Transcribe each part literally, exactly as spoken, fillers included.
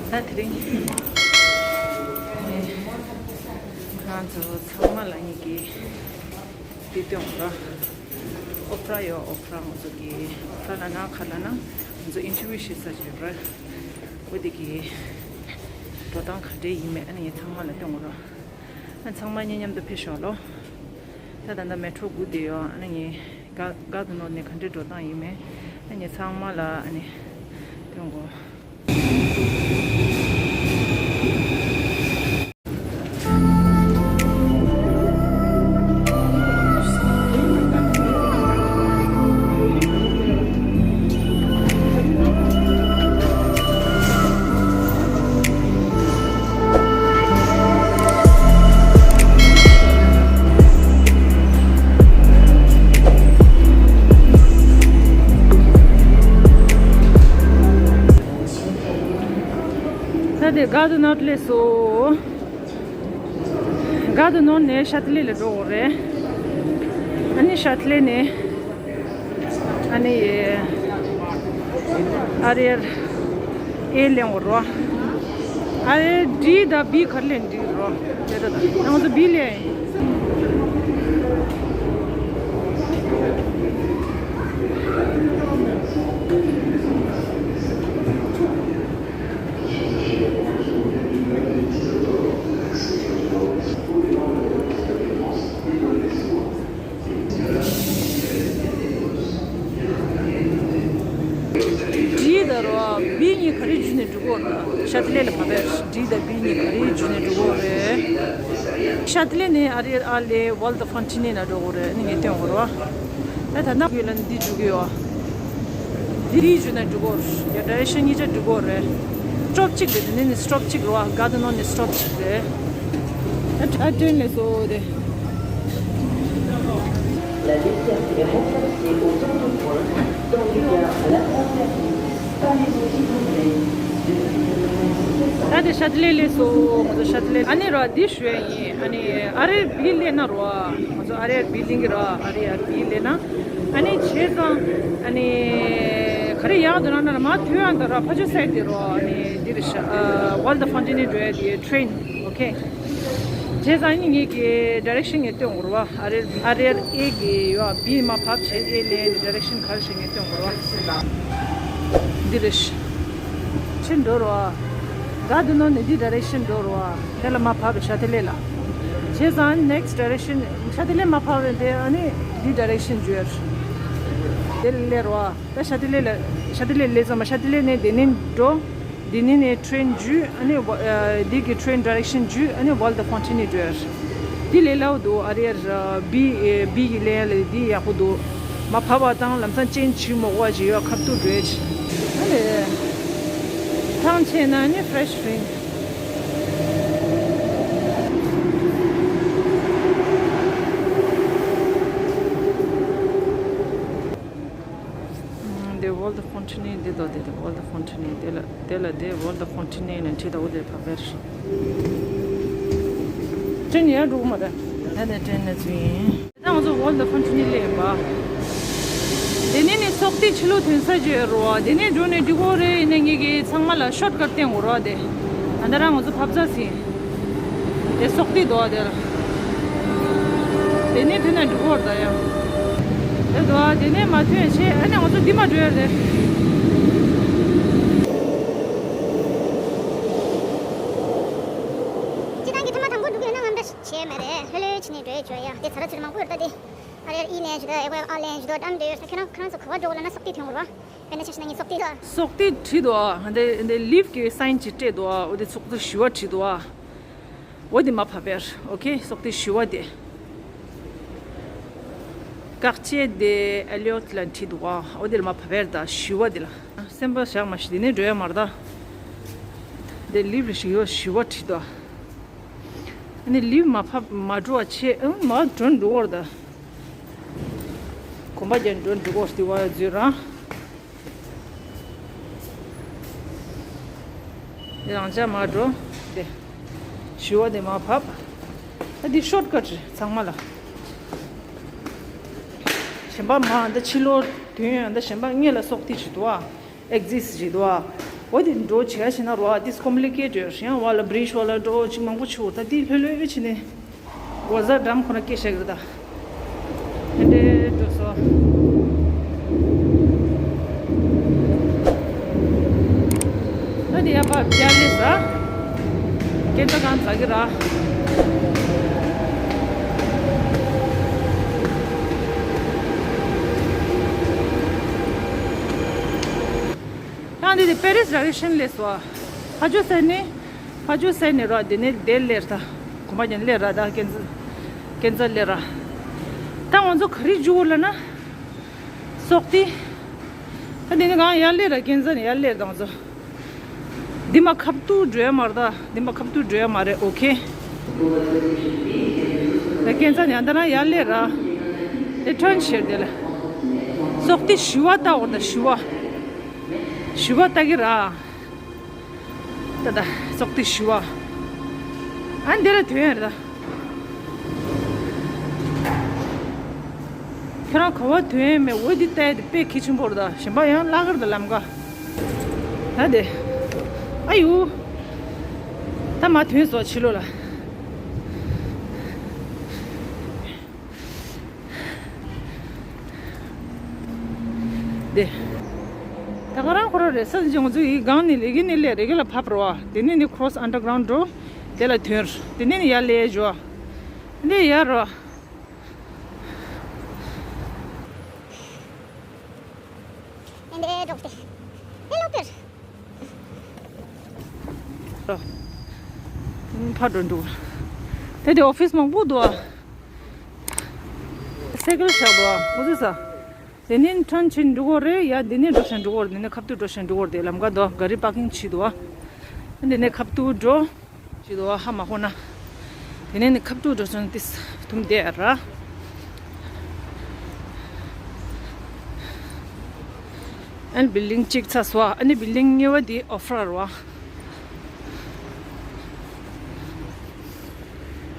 ད་དེ་རིང་ང་ཚོ་ཚང་མ་ལ་ངེད་ཀྱིས་འདི་སྟོན་རོགས། ཨོ་ཕ་ར་ཡོད། ཨོ་ཕ་ར་ང་ཚོ་གི་ཨོ་ཕ་ར་ལ་ན་ག་ལ་ན་ང་ཚོ་ཨིན་ཊར་བིའུ་བྱེད་ས་ཅིག་ཡོད་རེད། འོ་དེ་གི་འགྲོ་སྟངས་ག་འདྲས་ཡིན་མེད་ཨ་ནི་ངས་ཚང་མ་ལ་སྟོན་རོགས། ཨ་ཚང་མ་གཉིད་མཉམ་དུ་ཕེབས་ཤོག་ལོ། ད་ད་ལྟ་མེ་ཊོ་སྒུག་བསྡད་ཡོད། ཨ་ནི་ངས་ག་ག་དུ་ནོར་ནས་ག་འདྲས་འགྲོ་སྟངས་ཡིན་མེད་ཨ་ངས་ཚང་མ་ལ་ཨ་ནི་སྟོན་གོ། ད་དེ་ག་དུ་ནོར་སླེབས་སོང་། ག་དུ་ནོར་ནས་ཤ་ཏི་ལེ་ལ་འགྲོ་དགོས་རེད། ཨ་ནི་ཤ་ཏི་ལེ་ནས་ཨ་ནི་ཨ་རེར་ཨེ་ལེན་དགོས་རོ། ཨ་རེར་ཌི་དང་བི་ག་རེ་ལེན་འགྲིག་རོ། དེ་ད་ད་ང་ཚོ་བི་ལེན་ཡིན། ཌི་དང་རོ་བི་གཉིས་ག་རེ་བརྒྱུད་ནས་འགྲོ་གི་ཡོད་རེད། ཤ་ཏི་ལེ་ལ་མ་བས་ཌི་དང་བི་གཉིས་ག་རེ་བརྒྱུད་ནས་འགྲོ་གི་ཡོད་རེད། ཤ་ཏི་ལེ་ནས་ཨ་རེར་ཨ་ལེ་ཝོལ་ཌེ་ཕོན་ཊེ་ནེ་ལ་འགྲོ་གི་ཡོད་རེད། ཨ་ནི་ངས་སྟོན་དགོས་རེད་བ། ད་ད་ནག་ཡོད་ལ་ནི་འདི་འགྲོ་གི་ཡོད། འདི་རིགས་བརྒྱུད་ནས་འགྲོ་གི་ཡོད་རེད། ཡ་ཌའི་རེག་ཤན་གཉིས་ཆ་འགྲོ་གི་ཡོད་རེད། སི་ཊོབ་གཅིག་རེད། དེ་ནས་ནི་སི་ཊོབ་གཅིག་རེད་བ། ག་དུ་ནོར་ནས་སི་ཊོབ་གཅིག་རེད། ཨ་ཊ་ཨ་ཊེན་ལས་སོ་དེ། La desserte est remplacée au temps de pointe dans les gares La Pointe-à-Pied. Parlez-en s'il vous plaît. Depuis le numéro six cent. ད་དེ་ཤ་ཏི་ལེ་ལས་སོ། ང་ཚོ་ཤ་ཏི་ལེ། ཨ་ནི་ར་འདི་ཞུ་ཡ་ཡིན། ཨ་ནི་ཨ་རེར་བི་ལེན་ན་རོ། ང་ཚོ་ཨ་རེར་བི་ལེན་གི་ར། ཨ་རེ་ཡ་བི་ལེན་ན། ཨ་ནི་བྱས་ཙང་ཨ་ནི་ག་རེ་ཡག་འདུག་ན་ན་མ་ཐུ་ཡང་ད་ར་ཕ་ཆུ་སའི་དེ་རོ། ཨ་ནི་འདི་རེད་ཤག་ཝོལ་ཌེ་ཕོན་ཊེ་ནེ་འགྲོ་ཡ་དེ་ཊེན། ཨོ་ཁེ། བྱས་ཙང་ཨ་ནི་ངེད་ཀྱི་ཌའི་རེག་ཤན་ངས་སྟོན་དགོས་རེད་བ། ཨ་རེར་ཨ་རེར་ཨེ་གི་ཡོད་བི་མར་ཕབ་བྱས་ཨེ་ལེན་ཌའི་རེག་ཤན་ག་རེ་བྱས་ངས་སྟོན་དགོས་རེད་བ། འདི་རེད་ཤག་ཕྱིར་འགྲོ་རོགས། ག་དུ་ནོར་ནས་འདི་ཌའི་རེག་ཤན་འགྲོ་རོགས། དེ་ལ་མར་ཕབ་རེད་ཤག་ཏི་ལེ་ལ། བྱས་ཙང་ནེག་སི་ཊི་ཌའི་རེག་ཤན་ཤག་ཏི་ལེ་མར་ཕབ་རེད་དེ། ཨ་ནི་འདི་ཌའི་རེག་ཤན་བརྒྱུད་ཡ་རེད། དེ་ལ་སླེབས་རོགས། ད་ཤག་ཏི་ལེ་ལ་ཤག་ཏི་ལེ་སླེབས་ཙང་མ་ཤག་ཏི་ལེ་ནས་དེ་ནས་འགྲོ། དེ་ནས་ནས་ཊེན་བརྒྱུད། ཨ་ནི་ཝ་ཨ་འདི་གི་ཊེན་ཌའི་རེག་ཤན་བརྒྱུད། ཨ་ནི་ཝོལ་ཌེ་ཕོན་ཊེ་ནེ་འགྲོ་ཡ་རེད། འདི་ལས་སླ་བོ་འདུག་ཨ་རེར་བི་ཨ་བི་གི་ལེན་ཡ་ལ་འདི་ཡག་པོ་འདུག་མར་ཕབ་པ་དང་ལམ་སང་ཅེན་ཇི་བྱེད་མ་དགོས་པ་ཅིག་ཡོད། ཁ་ཐུག་འགྲོ་ཡ་ཅིག་ཨ་ལས། ཐང་ཆད་ན་ནི་ཕི་རེ་ཤི་ཌི་རིང་། འདི་ཝོལ་ཌེ་ཕོན་ཊེ་ནེ་འདི་དོ། འདི་དེ་ཝོལ་ཌེ་ཕོན་ཊེ་ནེ། དེ་ལ་དེ་ལ་དེ་ཝོལ་ཌེ་ཕོན་ཊེ་ནེ་ལ་ཁྲིད་ད། འོ་དེ་ཕ་བེར་ཊེན་ཡར་འགྲོ་གི་མ་རེད། ད་དེ་ཊེན་ནས་ཚུར་ཡིན། ད་ང་ཚོ་ཝོལ་ཌེ་ཕོན་ཊེ་ནེ་སླེབས་པ། དེ་ནས་ནི་སོག་ཏི་ཕྱི་ལོགས་ཐོན་ས་ཅིག་ཡོད་རེད་བ། དེ་ནས་འགྲོ་ནས་འགྲིག་གོ་རེད། ཡིན་ནའི་ངེད་ཀྱིས་ཚང་མ་ལ་ཤོཊ་ཀཊ་བསྟན་དགོས་རེད་བ། དེ་ད་ལྟ་རང་ང་ཚོ་ཕབ་ཚར་ཟིན། དེ་སོག་ཏི་འདུག་བ་དེ་ལ། དེ་ནས་ཐོན་ན་འགྲིག་གོ་རེད་ད་ཡང་། དེ་འདུག་བ། དེ་ནས་མ་ཐོན་བྱས་ཨ་ནི་ང་ཚོ་འདི་མ་འགྲོ་ཡ་རེད། སྤྱིར་བཏང་གི་ཐེངས་མ་དང་པོ་འགྲོ་གི་ཡོད་ན་ངམ་འདྲ་བྱས་མ་རེད། ལྷོད་ལྷོད་བྱས་ནས་འགྲོ་ཡ་བྱོས་ཡ། དེ་ཚ་ར་ཚུར་མང་པོ་ཡོད་རེད་ད་དེ། ཨ་རེར་ཨི་ལེན་བྱེད་དོ། ཨེ་ཝེ་ཨ་ལེན་བྱེད་དོ། ཨ་འདྲ་ཡོད་ས། ཁྱེད་རང་ཁྱེད་རང་ཚོ་ག་པར་འགྲོ་དགོས་ལབ་ན་སོག་ཏི་ཐོན་དགོས་རེད་བ། དཔེར་ན་ཆ་བཞག་ན་ངས་སོག་ཏི་ད། སོག་ཏི་བྲིས་འདུག་ཨ། འདི་འདི་ལིབ་ཀྱི་སའིན་ཅིག་སྤྲད་འདུག་ཨ། འོ་དེ་སོག་ཏི་བཞི་པ་བྲིས་འདུག་ཨ། འོ་དེ་མར་ཕབ་པ་རེད། ཨོ་ཁེ། སོག་ཏི་བཞི་པ་དེ། ཀ་ཅེ་དེ་ཨེ་ལི་ཡོད་ལ་བྲིས་འདུག་ཨ། འོ་དེ་ལ་མར་ཕབ་པ་རེད་ད། བཞི་པ་དེ་ལ། སེམས་པ་བཞག་མ་ཤེས། དེ་ནས་འགྲོ་ཡ་མ་རེད་ད། དེ་ལིབ་ལ་བཞི་པ་བཞི་པ་བྲིས་འདུག་ཨ། ཨ་ནི་ལིབ་མར་ཕབ་མ་འགྲོ་བ་བྱས། ཨང་མར་འགྲོ་འགྲོ་གི་རེད་ད། གོམ་པ་རྒྱག་འགྲོ་འགྲོ་གི་རེད། དེ་བ་ཡ་འཛུལ་རང་། དེ་རང་འཇགས་མར་འགྲོ། དེ་བཞི་པ་དེ་མར་ཕབ། ད་འདི་ཤོཊ་ཀཊ་རེད་ཚང་མ་ལ། གཞན་པ་མར་འདི་ཕྱི་ལོགས་ཐོན་ཡ། འདི་གཞན་པ་སྔོན་ལ་སོག་ཏི་བྲིས་འདུག་ཨ། ཨེག་ཛིཊ་བྲིས་འདུག་ཨ། འོ་དེ་འགྲོ་བྱེད་ཡ་བྱེད་ན་རོ་ཨ་དེ་complicated་ཡོད་ཡང་བ་ལ་bridge་བ་ལ་འགྲོ་ཅིག་མང་པོ་ཆུ་ད་དེ་ལྷོད་ལྷོད་བྱེད་ནས་གོ་ས་འགྲམ་ཁོ་ན་སྐད་བཤད་གི་རེད་ད། དེ་འདྲའི་འགྲོ་སོ། ད་དེ་ཡ་པ་བརྒྱ་ལས་ས་སྐད་ཆ་གང་ཟ་གི་ར། ཡང་འདི་དེ་པེ་རིས་ཌི་རེག་ཤན་སླེབས་སོ། ཕ་ཇོ་སེ་ནི་ཕ་ཇོ་སེ་ནི་ར་དེ་ནི་དེ་སླེབས་ད། གོམ་པ་ཀྱང་སླེབས་ར་ད་ཀན་ཙ་ཀན་ཙ་སླེབས་ར། ད་ང་ཚོ་ག་རེ་འཇུག་ལ་ན། སོག་ཏི། ད་དེ་ནི་གང་ཡར་སླེབས་ར་ཀན་ཙ་ནི་ཡར་སླེབས་ར་ད་ང་ཚོ། འདི་མ་ཁབ་ཏུ་འགྲོ་ཡ་མ་རེད་ད། འདི་མ་ཁབ་ཏུ་འགྲོ་ཡ་མ་རེད། ཨོ་ཁེ། ད་ཀན་ཙ་ནི་ཡང་ད་ན་ཡར་སླེབས་ར། དེ་ཊརན་བྱེད་དེ་ལ། སོག་ཏི་ཞུ་བ་ལྟ་འོ་ད་ཞུ་བ། ཞུ་བ་ལྟ་གི་ར། ད་ད་སོག་ཏི་ཞུ་བ། ཨ་འདི་ལ་དོན་ར་ད། ཁྱོད་རང་ག་བ་དོན་མེད་འོ་འདི་ལྟ་ཡ་དེ་དཔེ་གལ་ཆེན་པོ་རེད་ད། གཞན་པ་ཡང་བརླག་གི་རེད་ད་ལམ་ཀ། ད་དེ། ཨ་ཡུ། ད་མ་དོན་སོ་ཕྱི་ལོགས་ལ། དེ། ད་ག་རང་ཁོ་རང་རེད་ས་འཇོག་འཛུགས་ཡི་སྒང་ནས་ལས་ཀི་ནས་ལས་རེ་གི་ལ་ཕབ་རོ་བ། དེ་ནས་ནི་cross underground འགྲོ། དེ་ལ་ཐོན་ར། དེ་ནས་ནི་ཡར་ལས་འཇོ། འདི་ཡར་རོ། འདི་འགྲོ་སྟེ། ཨེ་ལོ་པེར། ཕར་འགྲོ་འདུག་དེ་དེ་ཨོ་ཕིས་མང་པོ་འདུག་ཨ། སེ་ཀལ་བཞག་འདུག་ཨ། འོ་ཙི་ས། དེ་ནས་ཐོན་ཕྱིན་འགྲོ་གོ་རེད་ཡ། དེ་ནས་འགྲོ་ཞིང་འགྲོ་གོ་རེད། དེ་ནས་ཁབ་ཏུ་འགྲོ་ཞིང་འགྲོ་གོ་རེད། དེ་ལམ་ཀ་འདུག་ག་རི་པར་ཀིང་བྱེད་འདུག་ཨ། དེ་ནས་ཁབ་ཏུ་འགྲོ། ཅི་དོ་ཧ་མ་ཧོ་ན། དེ་ནས་ནི་ཁབ་ཏུ་འགྲོ་སོང་ཏིས་ཐུམ་དེ་ར། ཨན་བིལ་ལིང་གཅིག་ཚ་སོ་ཨ་ནི་བིལ་ལིང་གཉིས་པ་དེ་ཨོ་ཕ་ར་ར།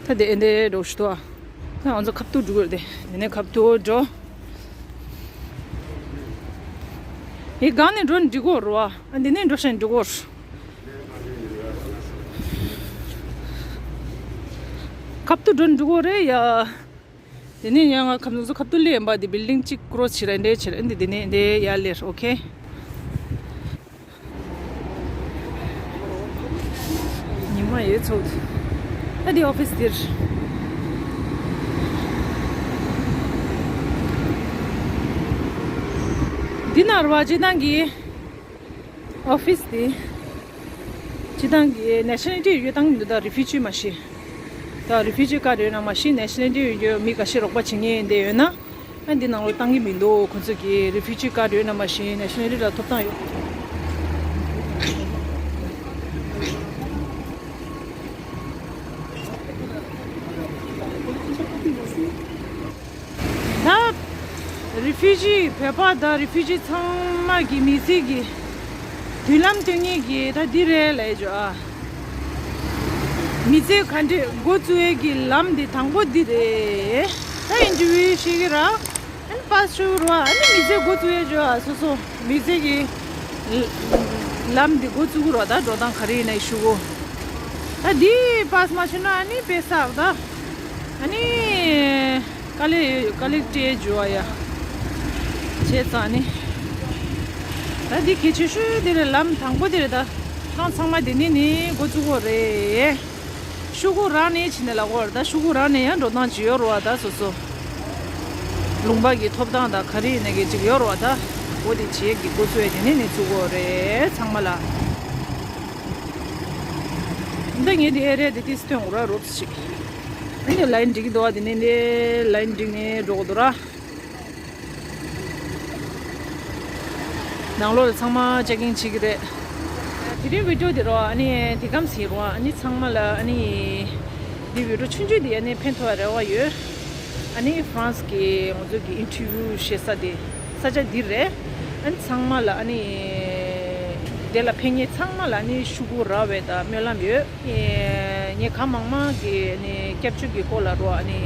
ད་དེ་ཨེ་འདྲའི་འགྲོ་ཤི་དོ་ཨ། ད་ང་ཚོ་ཁབ་ཏུ་འགྲོ་དགོས་རེད་དེ། དེ་ནས་ཁབ་ཏུ་འགྲོ། ཨེ་གང་ནས་འགྲོ་འགྲིག་གོ་ར་བ། ཨ་འདི་ནས་འགྲོ་ཤེས་འགྲིག་གོ། ཁབ་ཏུ་འགྲོ་འགྲོ་གོ་རེད་ཡ། དེ་ནས་ཡང་ང་ཁབ་ཏུ་ཁབ་ཏུ་ལེན་པ་དེ་བིལ་ལིང་གཅིག་ཀྲོ་སི་བྱེད་ར་འདྲེ་བྱེད་ར་འདི་དེ་ནས་འདི་ཡར་ལེར་ཨོ་ཁེ། ཉི་མ་ཡོད་ཚོགས། ད་འདི་ཨོ་ཕིས་འདིར། འདི་ནར་བ་ཇི་ནང་གི་ཨོ་ཕིས་དེ། སྤྱི་བཏང་གི་ནེ་ཤ་ནལ་ཊི་ཡོད་སྟངས་འདི་དག་རི་ཕུ་ཇི་མ་ཤེས། ད་རི་ཕུ་ཇི་ཀར་ཌི་ཡོད་ན་མ་ཤེས། ནེ་ཤ་ནལ་ཊི་ཡོད་རྒྱུ་མི་འགའ་ཤས་རོགས་པ་བྱེད་མཁན་འདི་ཡོད་ན། ཨ་འདི་ནང་ལོགས་བཏང་གི་མི་འདུག་ཁོ་ཚོ་གི་རི་ཕུ་ཇི་ཀར་ཌི་ཡོད་ན་མ་ཤེས། ནེ་ཤ་ནལ་ཊི་ལ་ཐོབ་ཐང་ཡོད། ད་རི་ཕུ་ཇི་བོད་པ་དང་རི་ཕུ་ཇི་ཚང་མ་གི་མི་ཚེ་གི་མདུན་ལམ་སྟོན་མཁན་གི་ད་འདི་རེད་ལབ་ཡ་ཅོ་ཨ། མི་ཚེ་ག་འདྲས་འགོ་བཙུགས་ཡས་ཀྱི་ལམ་འདི་དང་པོ་འདི་རེད། ད་ཨིན་ཊར་བིའུ་བྱེད་ཀྱི་ར། ཨན་པཱ་སི་ཞུ་རོ། ཨ་ནི་མི་ཚེ་འགོ་བཙུགས་ཡས་ཅོ་ཨ། སོ་སོ་མི་ཚེ་གི་ལམ་འདི་འགོ་བཙུགས་རོ། ད་འགྲོ་སྟངས་ག་རེ་ཡིན་ན་ཞུ་གོ། ད་འདི་པཱ་སི་མ་བྱུང་ན་ཨ་ནི་པེ་ས་ད་ཨ་ནི། དཀའ་ལས་དཀའ་ལས་སྤྲད་འཇུ་བ་ཡ། བྱས་ཙང་ནི། ད་འདི་གལ་ཆེ་ཤོས་འདི་རེད། ལམ་དང་པོ་འདི་རེད་ད། ཁྱེད་རང་ཚང་མ་འདི་ནས་ནི་འགོ་བཙུགས་དགོས་རེད། ཤོག་གུ་རང་ནས་བྱིན་ནས་ལབ་དགོས་རེད་ད། ཤོག་གུ་རང་ནས་ཡང་འགྲོ་སྟངས་ཅིག་ཡོད་རེད་བ་ད་སོ་སོ། ལུང་པ་གི་ཐོབ་ཐང་དང་ག་རེ་ཡིན་ན་གི་ཅིག་ཡོད་རེད་བ་ད། འོ་དེ་བྱེད་ཀྱི་འགོ་བཙུགས་ཡ་འདི་ནས་ནི་བཙུགས་དགོས་རེད་ཚང་མ་ལ། འདི་ངས་འདི་ཨེ་རེད་འདི་ཏིས་སྟོན་དགོས་ར་རོབ་ཅིག་འདི་ལའིན་འགྲིག་གི་འདུག་བ། འདི་ནས་འདི་ལའིན་འགྲིག་ནས་འགྲོ་དགོས་འདུག་ར། ནང་ལོགས་ལ་ཚང་མ་ཅེག་ཨིན་བྱེད་ཀྱི་རེད། དེ་རིང་བི་ཌིའོ་འདི་རོ་ཨ་ནི་དེ་གམ་ཟིན་རོ་ཨ་ནི་ཚང་མ་ལ་ཨ་ནི་འདི་བི་ཌིའོ་ཆུང་ཆུང་འདི་ཨ་ནི་ཕན་ཐོགས་རེ་བ་ཡོད། ཨ་ནི་ཧྥ་རན་སི་གི་ང་ཚོ་གི་ཨིན་ཊར་བིའུ་བྱེད་ས་དེ་ས་ཆ་འདི་རེད། ཨ་ནི་ཚང་མ་ལ་ཨ་ནི་དེ་ལ་ཕན་མཁན་ཚང་མ་ལ་ཨ་ནི་ཤུ་གུ་རག་པའི་ད་སྨོན་ལམ་ཡོད། ངས་གང་མང་མང་གི་ནི་སྐྱབས་བཅོལ་གྱི་སྐོར་ལ་རོ་ཨ་ནི་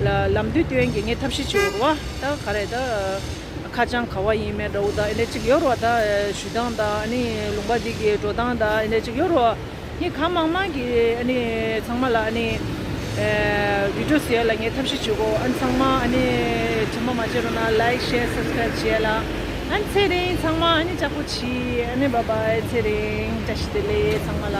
ལ་ལམ་སྟོན་སྟོན་གྱི་ངས་ཐབས་ཤེས་བྱེད་དགོས་རོ། ད་ག་རེ་ད་ ཁ་བྱང་ག་བ་ཡིན་མེད་འདྲ་བོ་དང་ཨ་ནི་ཅིག་ཡོད་རེད་བ། ད་ཞུ་སྟངས་དང་ཨ་ནི་ལུང་པ་འདི་གི་འགྲོ་སྟངས་དང་ཨ་ནི་ཅིག་ཡོད་རེད་བ། ངས་གང་མང་མང་གི་ཨ་ནི་ཚང་མ་ལ་ཨ་ནི་ཨ་བི་ཌི་ཡོ་བཟོ་ཡ་ལ་ངས་ཐབས་ཤེས་བྱེད་གོ། ཨ་ནི་ཚང་མ་ཨ་ནི་དྲི་མ་མ་བྱེད་རོགས་གནང་། ལའིཀ་ཤེར་སབ་སི་ཀ་རའིབ་བྱེད་ཡ་ལ། ཨ་ནི་ཚེ་རིང་། ཚང་མ་ཨ་ནི་ལྕགས་པོ་བྱེད། ཨ་ནི་བཱའི་བཱའི། ཚེ་རིང་། བཀྲ་ཤིས་བདེ་ལེགས་ཚང་མ་ལ།